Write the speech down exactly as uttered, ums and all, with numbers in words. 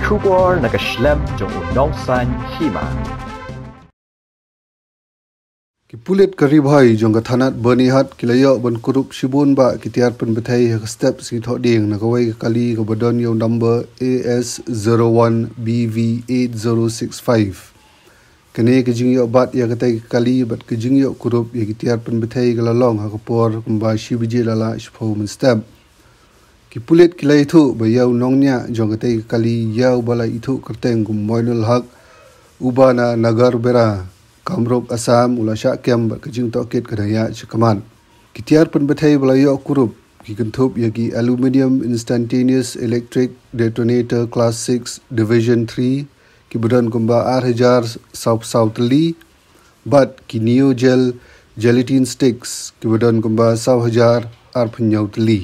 Khubor na ka shlem jong u nongsan hima. Ki pulit ka Ri Bhoi jong ka thanat Byrnihat ki la ïoh ban kurup shibun bah ki tiar pynbthei ha ka step sngi Thohdieng na kawei ka kali kaba don ïa u number A S zero one B V eight zero six five. Kane ka jingïoh bat ïa katei ka kali bad ka jingïoh kurup ïa ki tiar pynbthei ka la long ha ka por kumba shi baje la lah shiphew mynstep. Ki pulit ki la ïathuh ba ïa u nongñiah jong katei ka kali ïa uba la ithuh kyrteng kum Moinul Haq, uba na Nagarbera, Kamrup, Assam, u la shah kem bad ka jingtohkit ka dang ïaid shakhmat. Ki tiar pynbthei ba la ïoh kurup ki kynthup ïa ki Aluminium Instantaneous Electric Detonator Class six Division three kiba don kumba ar hajar saw phew saw tylli, bad ki Neo Gel Gelatin Sticks kiba don kumba saw hajar ar phew hynñiew tylli.